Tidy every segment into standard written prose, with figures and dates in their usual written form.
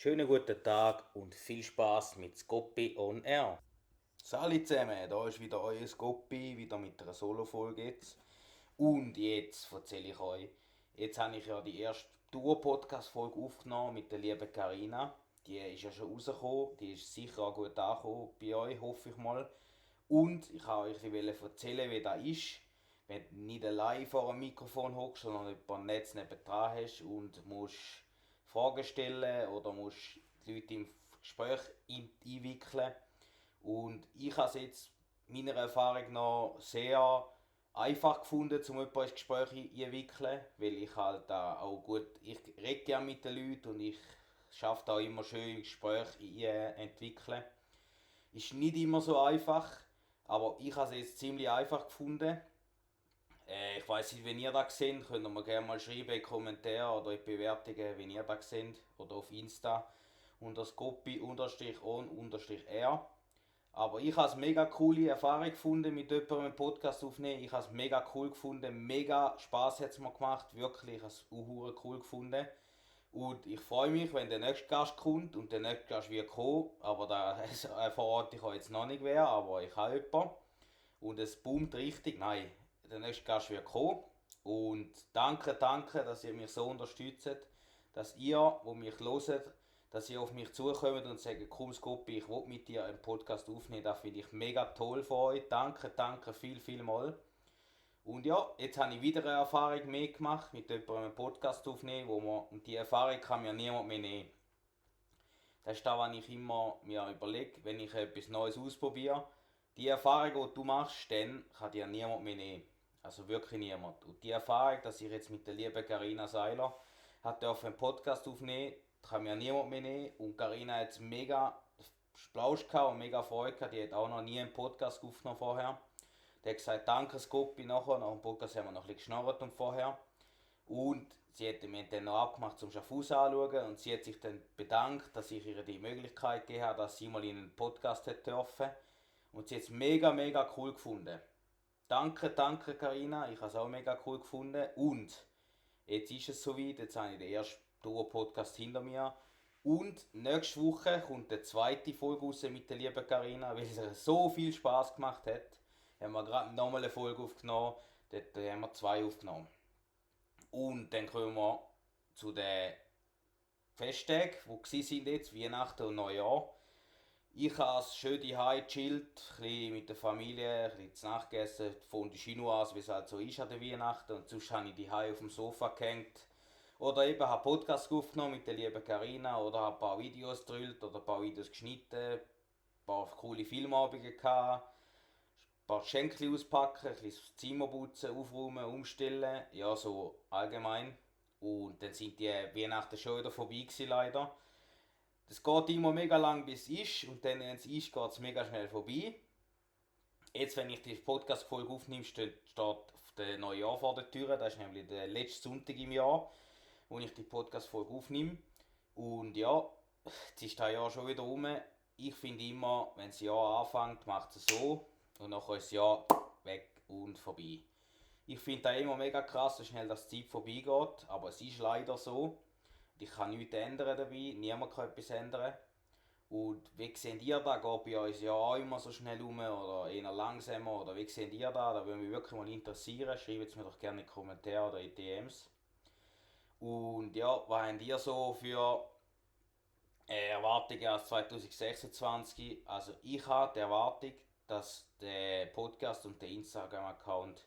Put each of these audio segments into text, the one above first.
Schönen guten Tag und viel Spaß mit Scoppi on Air. Salut zusammen, da ist wieder euer Scoppi, wieder mit einer Solo-Folge jetzt. Und jetzt erzähle ich euch, jetzt habe ich ja die erste Tour-Podcast-Folge aufgenommen mit der lieben Carina. Die ist ja schon rausgekommen, die ist sicher auch gut angekommen bei euch, hoffe ich mal. Und ich wollte euch ein bisschen erzählen, wie das ist, wenn du nicht allein vor einem Mikrofon hockst, sondern jemanden Netz nebendran hast und musst Fragen stellen oder musst die Leute im Gespräch einwickeln. Und ich habe es jetzt meiner Erfahrung nach sehr einfach gefunden, um jemanden ins Gespräch einzuwickeln, weil ich halt auch gut, ich rede gerne mit den Leuten und ich schaffe da immer schön Gespräch entwickeln. Ist nicht immer so einfach, aber ich habe es jetzt ziemlich einfach gefunden. Ich weiß nicht, wenn ihr das seht, könnt ihr mir gerne mal schreiben in die Kommentare oder in die Bewertungen, wenn ihr das seht. Oder auf Insta unter Scoppi_on_r. Aber ich habe es mega coole Erfahrung gefunden, mit jemandem einen Podcast aufzunehmen. Ich habe es mega cool gefunden, mega Spaß hat es mir gemacht, wirklich, ich habe es cool gefunden. Und ich freue mich, wenn der nächste Gast kommt und der nächste Gast wird kommen, aber da verrate ich euch jetzt noch nicht wer, aber ich habe jemanden. Und es boomt richtig. Nein, der nächste Gast wird kommen. Und danke, dass ihr mich so unterstützt, dass ihr, wo mich hört, dass ihr auf mich zukommt und sagt, komm Scoppi, ich will mit dir einen Podcast aufnehmen. Das finde ich mega toll von euch. Danke, viel mal. Und ja, jetzt habe ich wieder eine Erfahrung mehr gemacht, mit jemandem einen Podcast aufnehmen, und die Erfahrung kann mir niemand mehr nehmen. Das ist das, was ich immer mir überlege, wenn ich etwas Neues ausprobiere. Die Erfahrung, die du machst, dann kann dir niemand mehr nehmen. Also wirklich niemand. Und die Erfahrung, dass ich jetzt mit der lieben Carina Seiler hat einen Podcast aufnehmen, kann mir niemand mehr nehmen. Und Carina hat es mega Splausch und mega Freude gehabt. Die hat auch noch nie einen Podcast aufgenommen vorher. Die hat gesagt, danke Scoppi nachher. Nach dem Podcast haben wir noch ein bisschen geschnarrt und vorher. Und wir haben dann noch abgemacht zum Schaffhaus anschauen und sie hat sich dann bedankt, dass ich ihr die Möglichkeit gegeben habe, dass sie mal in einen Podcast hat dürfen. Und sie hat es mega cool gefunden. Danke Carina, ich habe es auch mega cool gefunden. Und jetzt ist es soweit, jetzt habe ich den ersten Tour-Podcast hinter mir. Und nächste Woche kommt die zweite Folge raus mit der lieben Carina, weil es so viel Spaß gemacht hat. Haben wir gerade nochmal eine Folge aufgenommen, dort haben wir zwei aufgenommen. Und dann kommen wir zu den Festtagen, die sind jetzt, Weihnachten und Neujahr. Ich habe es schön daheim gechillt, ein bisschen mit der Familie, ein bisschen zu Nacht gegessen, von der Chinoise, wie es halt so ist an der Weihnachten. Und sonst habe ich daheim auf dem Sofa gehängt. Oder eben habe Podcasts aufgenommen mit der lieben Carina oder habe ein paar Videos gedrillt oder ein paar Videos geschnitten, ein paar coole Filmabende gehabt, ein paar Geschenke auspacken, ein bisschen das Zimmer putzen, aufräumen, umstellen, ja so allgemein. Und dann sind die Weihnachten schon wieder vorbei gewesen, leider. Das geht immer mega lang bis es ist und dann, wenn es ist, geht es mega schnell vorbei. Jetzt, wenn ich die Podcast-Folge aufnehme, steht der neue Jahr vor der Tür. Das ist nämlich der letzte Sonntag im Jahr, wo ich die Podcast-Folge aufnehme. Und ja, jetzt ist das Jahr schon wieder rum. Ich finde immer, wenn das Jahr anfängt, macht es so und nachher ist das Jahr weg und vorbei. Ich finde das immer mega krass, wie schnell das Zeit vorbeigeht, aber es ist leider so. Ich kann nichts ändern dabei, niemand kann etwas ändern. Und wie seht ihr das? Geht bei uns ja auch immer so schnell um oder eher langsamer? Oder wie seht ihr das? Da würde mich wirklich mal interessieren. Schreibt es mir doch gerne in die Kommentare oder in die DMs. Und ja, was habt ihr so für Erwartungen als 2026? Also ich habe die Erwartung, dass der Podcast und der Instagram-Account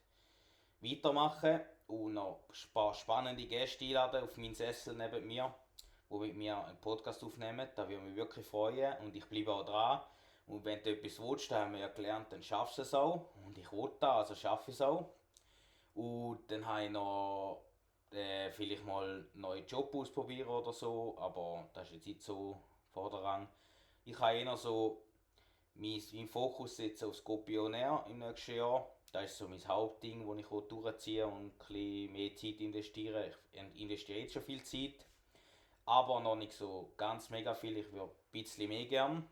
weitermachen und noch ein paar spannende Gäste einladen auf meinen Sessel neben mir, die mit mir einen Podcast aufnehmen. Da würde mich wirklich freuen und ich bleibe auch dran. Und wenn du etwas willst, dann haben wir ja gelernt, dann schaffst du es auch. Und ich will das, also schaffe ich es auch. Und dann habe ich noch vielleicht mal einen neuen Job ausprobieren oder so, aber das ist jetzt nicht so vorderrang. Ich habe eher so mein Fokus jetzt auf Skopionair im nächsten Jahr. Das ist so mein Hauptding, wo ich durchziehen und ein bisschen mehr Zeit investieren. Ich investiere jetzt schon viel Zeit, aber noch nicht so ganz mega viel. Ich würde ein bisschen mehr gern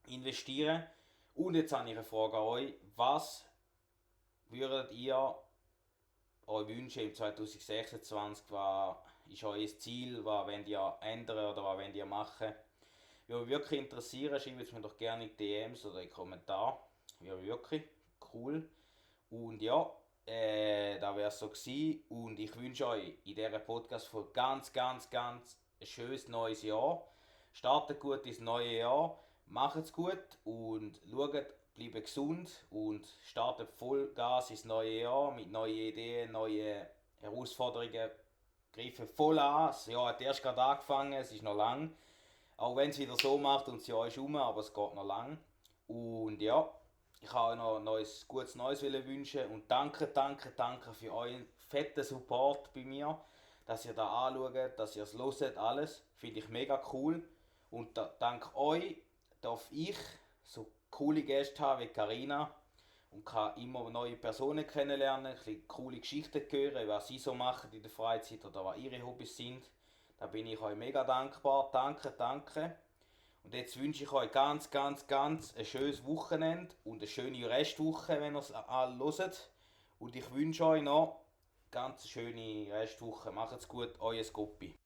investieren. Und jetzt habe ich eine Frage an euch. Was würdet ihr euch wünschen im 2026, was ist euer Ziel, was wollt ihr ändern oder was wollt ihr machen. Würde mich wirklich interessieren, schreibt es mir doch gerne in die DMs oder in die Kommentare. Wäre wirklich cool. Und ja, da wäre es so gewesen. Und ich wünsche euch in dieser Podcast-Folge ganz, ganz, ganz ein schönes neues Jahr. Startet gut ins neue Jahr, macht es gut und schaut, bleibt gesund und startet Vollgas ins neue Jahr mit neuen Ideen, neuen Herausforderungen. Greifen voll an. Das Jahr hat erst gerade angefangen, es ist noch lang. Auch wenn es wieder so macht und das Jahr ist rum, aber es geht noch lang. Und ja, ich habe euch noch ein gutes Neues wünschen und danke, danke, danke für euren fetten Support bei mir, dass ihr da anschaut, dass ihr es hört, alles. Finde ich mega cool. Und dank euch darf ich so coole Gäste haben wie Carina und kann immer neue Personen kennenlernen, ein bisschen coole Geschichten hören, was sie so machen in der Freizeit oder was ihre Hobbys sind. Da bin ich euch mega dankbar. Danke, danke. Und jetzt wünsche ich euch ganz, ganz, ganz ein schönes Wochenende und eine schöne Restwoche, wenn ihr es alle hört. Und ich wünsche euch noch eine ganz schöne Restwoche. Macht's gut, euer Scoppi.